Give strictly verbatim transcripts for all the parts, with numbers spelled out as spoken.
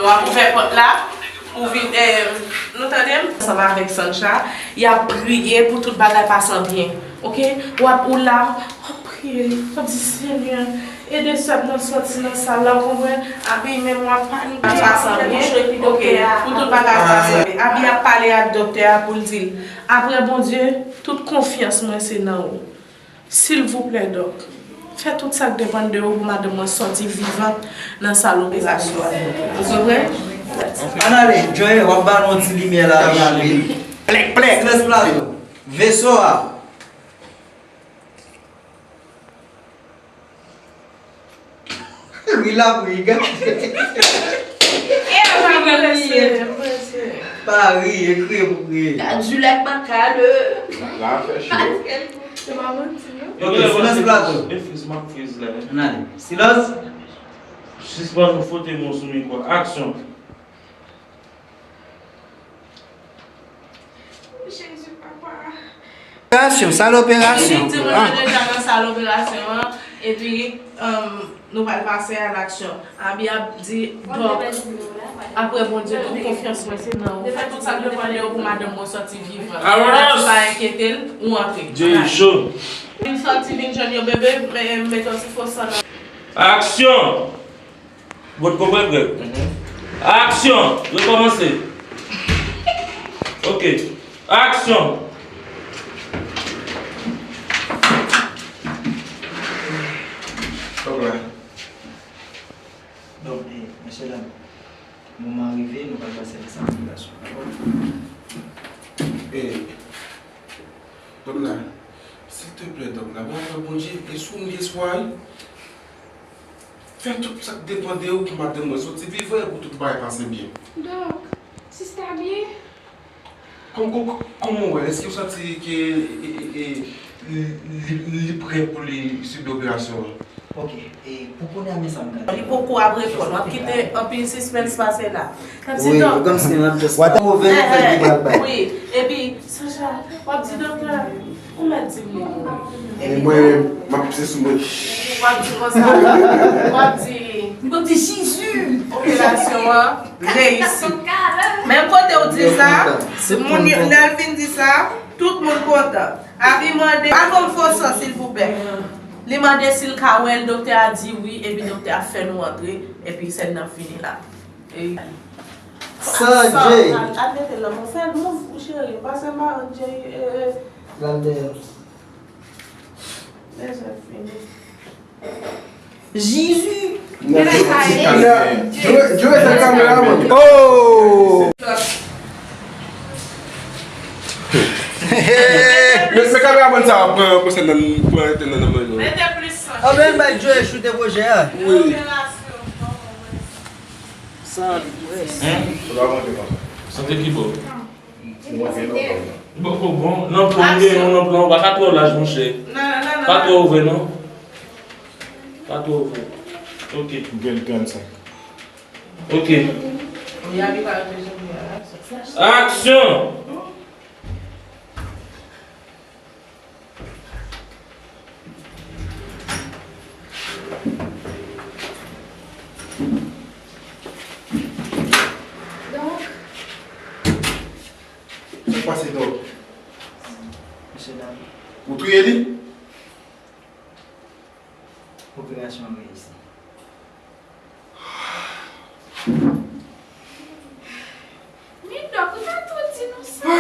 W ap ouvè pòt la pou vin, eh, nou tande m? Ansanm avèk Sancha, y ap priye pou tout bagay pase an byen. Oke? W ap, ou la, w ap priye, w ap di, Senyè, ede sè m nan sòti nan sal la, w konprann? Abi menm w ap pale, pase an byen. Oke, pou tout bagay pase an byen. Abi ap pale ak doktè a pou l di l, apre Bondye, tout konfyans mwen se nan ou. Silvouplè, dòk, fè tout sa k depann de ou pou madanm mwen sòti vivan nan sal operasyon an. Ou konprann? Ann ale, Joe, w ap ba nou yon ti limyè la, ann ale. Plèk, plèk. Silans plato. Veso a. Ri l ap ri, gade. E pa vre, mesye. Pa ri, e kriye pou kriye. La Juliette Macaleux. La fè cho. Se pa manti, non. Ok, silans plato. E friz, m ap friz la. Ann ale. Silans. Sispann fwote mo sou mikwo. Aksyon. Jezi, papa. Operasyon, sal operasyon. Li di mwen deja nan sal operasyon an, epi, um, nou pral pase a laksyon. Abi ap di, dòk, apre Bondye, tout konfyans mwen se nan ou. Fè tout sa k depann de ou pou madanm mwen sòti vivan. Ati pa enkyete l, ou antre. Jezi cho. Vin sòti, vin jwenn yo, bebe, me-, mete yon ti fo san nan. Aksyon! Bon, konprann, frè? Aksyon! Rekòmanse. Ok. Aksyon! Donk, eh, mesye dam, moman an rive, nou pral pase nan sal operasyon, dakò? Eh, Dòk la, silteplè, dòk la, mwen avèk Bondye, e si w gen espwa, wi. Fè tout sa k depann de ou pou madanm mwen sòti vivan e pou tout bagay pase byen. Dòk, sista byen? Kòm, kòm, kòman w wè? Èske w santi ke, e, e, e, li, li, li prè pou li sibi operasyon an? Ok, e pou kounye a, men sa m ka di. Li poko ap reponn, w ap kite anpil sispens pase la. Wi, kòmsi m ap just... What a movè fè ki pral bay. Wi, epi, Sancha, w ap di doktè, ou mèt di m non. E mwen, m ap pise sou mwen. W ap di konsa, w ap di, w ap di Jezi! Operasyon an reyisi. Menm kote w di sa, moun yo, lè l fin di sa, tout moun kontan. Abi mande, al ban m fo san, silvouplè. Li mande si l ka wè l, doktè a di wi, epi doktè a fè nou antre, epi sèn nan fini la. E, san, san, Jay. Al, al mete l nan men w. Fè l mouv, cheri, pase marenn, Jay, e, e. L al dèyè. Bezwen fini. Jezi! Joe, Joe, se kameraman. Oh! Men, men kameraman sa, pran, pran sèn nan, pran entèn nan nan men nou. Mete plis san. Anben, bay Joe choute pwojè a. Wi. Sa, wi. Sante ki bò? Bon, bon, bon. Nan plan, gen yon nan plan, ou pa ka twò laj, monchè. Pa twò ouvè, non. Pa twò ouvè. Ok. Gen trannsenk. Ok. Aksyon! Donk, sa k pase, Dòk? Mesye dam. Ou touye li? Operasyon an reyisi. Men dòk, ou ta tou di nou sa.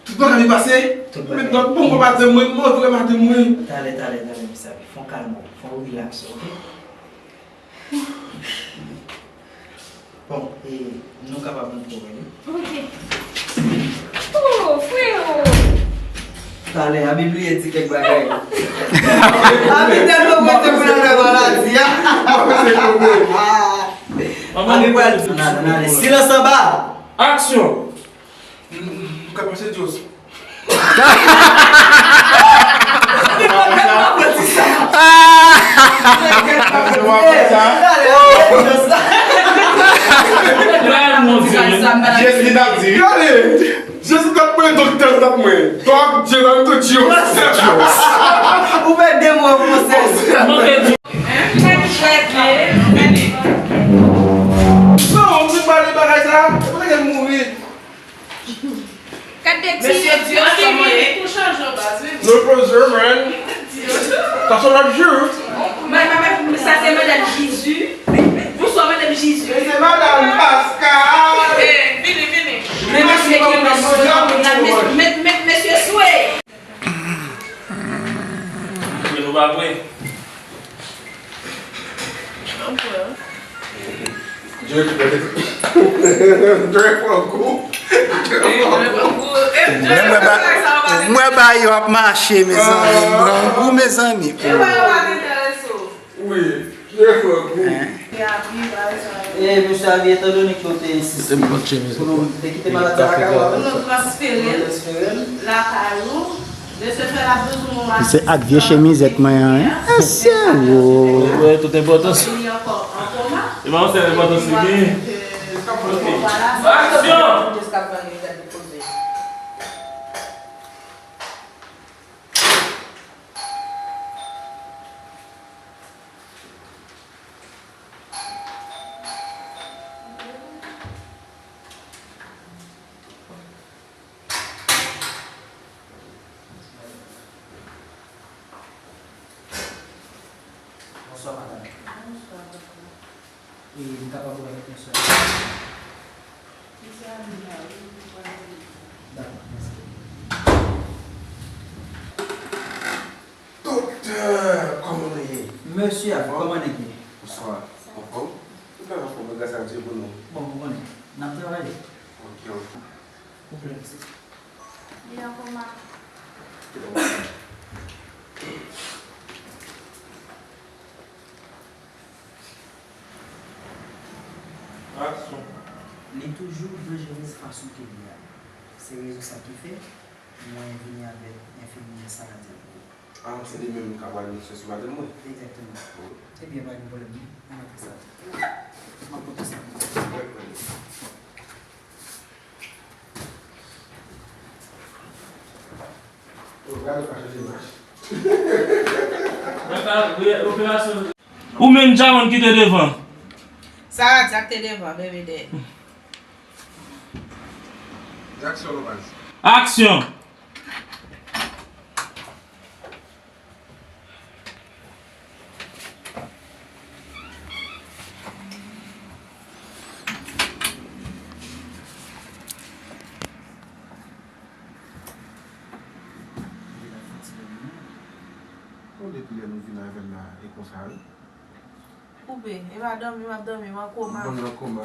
Tout bagay byen pase? Tout bagay. Men dòk, bon, bon, madanm mwen, mwen vrè madanm mwen. Talè, talè, talè, mesye, fon kalme w, fon relax, ok? Bon, e, nou kapab antre, wi. Ok. Oh, frewo! Talè, Abi bliye di kèk bagay. Abi tèlman prese pou l al wè maladi a. Abi pral di. Silans anba! Aksyon! M, m, m ka pase Djos. Jezi t ap di wi. Gade, Jezi t ap mwen, doktè t ap mwen. Dòk, Djos, tout Djos. Ou fè de mwa fransè. Mwen te di. Hein? Gade. Te mouri. Gade ti. Mesye Dios, kòman ye? Tou chanje baz, wi. No closer, man. Sa se lòt jou. Mwen, mwen, mwen, sa se madanm Jezi. Bonswa, madanm Jezi. E se madanm Pascal. Eh, vini, vini. Men mesye ki mesye, men, men, men, mesye Swe. Mwen nou pa vre. Dre fè, Dre fè gou. Mwen wè ba yo ap mache, mezanmi. Grangou, mezanmi. Wi, Dre fè gou. E mesye Avi, etandone ke w te ensiste pou nou te kite malad sa lakay ou, nou transfere l lakay ou. De ce fait, l ap bezwen yon asistans. Se ak vye chemizèt mwen an, hein? Mesye, wo. Wè, tout enpòtans. Li ankò an koma. E pa yon sèl enpòtans li genyen. Aksyon! Bonswa, madanm. Bonswa, doktè. E m kapab pale avèk mesye a? Mesye a vin la, wi, pou pale avèk li. Dakò, mèsi. Doktè, kòman nou ye? Mesye a, kòman nèg ye? Bonswa. Anfòm? Tout bagay anfòm, gras a Dye pou nou. Bon, ou konnen, n ap travay. Ok, ok. Ou blèm se. Li an koma. Aksyon. Li toujou danjerez fason ke li a. Se rezon sa ki fè mwen vini avèk enfimyè Sarah Delco. Ah, se li menm ki pral fè sou madanm mwen? Egzakteman. Ebyen, pa gen pwoblèm, non. Ann antre sa. M ap pote sa pou ou. Ou gade pa chanje mach. Mwen ka, operasyon. Ou menm, Djamond ki te devan. Sarah di ak te devan, bebe dèyè. Aksyon, baz. Aksyon! Bon, depi lè nou vin avè l la, e konsa, wi. Koupe, e pa dòmi m ap dòmi, m an koma. Bon, nan koma.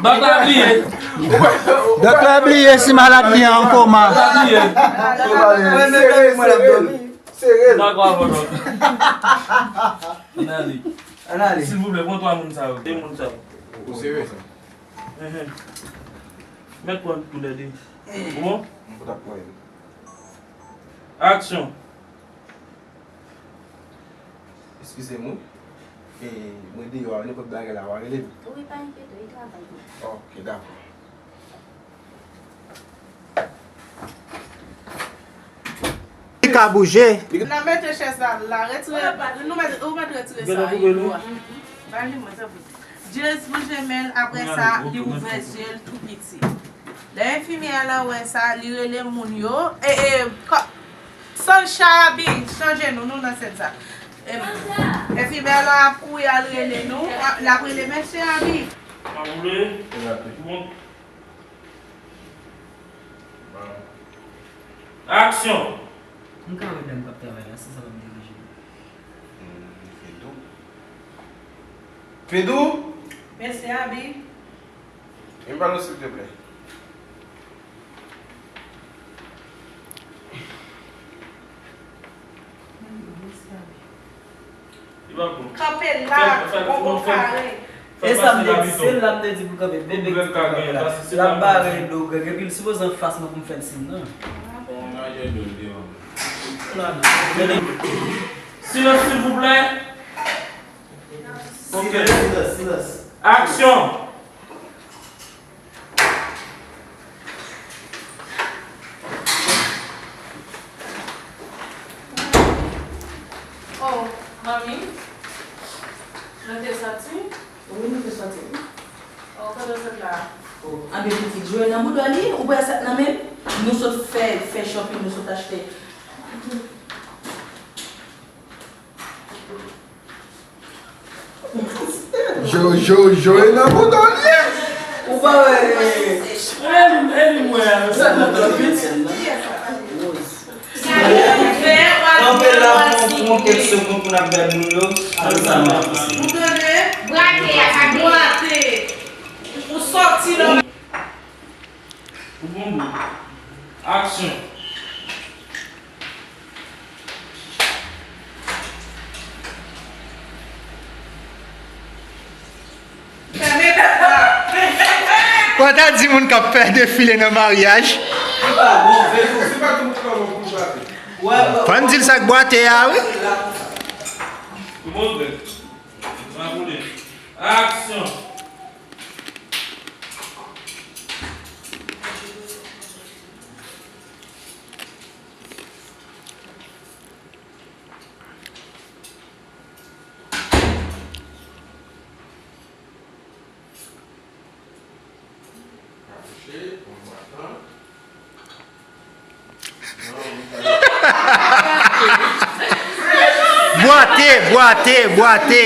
Dòk la bliye. Dòk la bliye si malad li an koma. Dòk la bliye. Sere l, sere l, sere l. Dakò avè w, dòk. Ann ale. Ann ale. Silvouplè, pran twa moun sa yo. De moun sa yo. Ou sere sa? Enhen. Mèt pran toulède. Ou bon? Mwen pot ap mwen. Aksyon. Eskize m, wi. E, mwen deyò a, nenpòt bagay la, w a rele m. Wi, pa enkyete, e travay li. Ok, dakò. Li ka bouje. Nan mete chèz la, la, retire, nou mèt, ou mèt retire sa, e dlo a. Ba li mwen, tanpri. Jez bouje men l, apre sa, li ouvè zye l tou piti. Lè enfimyè a wè sa, li rele moun yo. E, e, kò, Sancha, Abi, chanje nou, nou nan sèn sa. E, enfimyè la ap kouri al rele nou, a, l ap rele mesye Abi. Pa boule. Bon. Aksyon! M ka wè dam k ap travay la, se sa pa m deranje. Hmm, Fedou. Fedou! Mesye Abi. Vin pale silteplè. Li pa bon. Kanpe la, yon bon kare. E sa m te di, se la m te di pou kanpe, bebe ki pou kanpe la. L ap bare do Greg, epi l sipoze anfas mwen pou m fè l siy nan. Silans, silvouplè. Ok. Silans, silans, silans. Aksyon! Oh, manmi, nou te sòti? Wi, nou te sòti. Oh, kote w sot la? Anben pitit, Joe nan bouda li, ou pa wè sa k nan men l? Nou sot fè, fè shopping, nou sot achte. Joe, Joe, Joe nan bouda li. Ou pa wè? E li, e li m wè a, sa nan tan vit. Kanpe la pou, pou yon kèk segonn pou n ap gad moun yo. Ann sa nou avanse. Ou tande? Bwate a pa gen. Bwate. Ou sòti nan. Ou bon bout. Aksyon. Fèmen pòt la. Ou ta di moun k ap fè defile nan maryaj. Li pa bon, vre. Se pa tout moun ki pa bon pou bwate. Wè, wè. Fò n di l sa k bwate a, wi. Ou bon, vre. Sa boule. Aksyon. Bwate, bwate, bwate.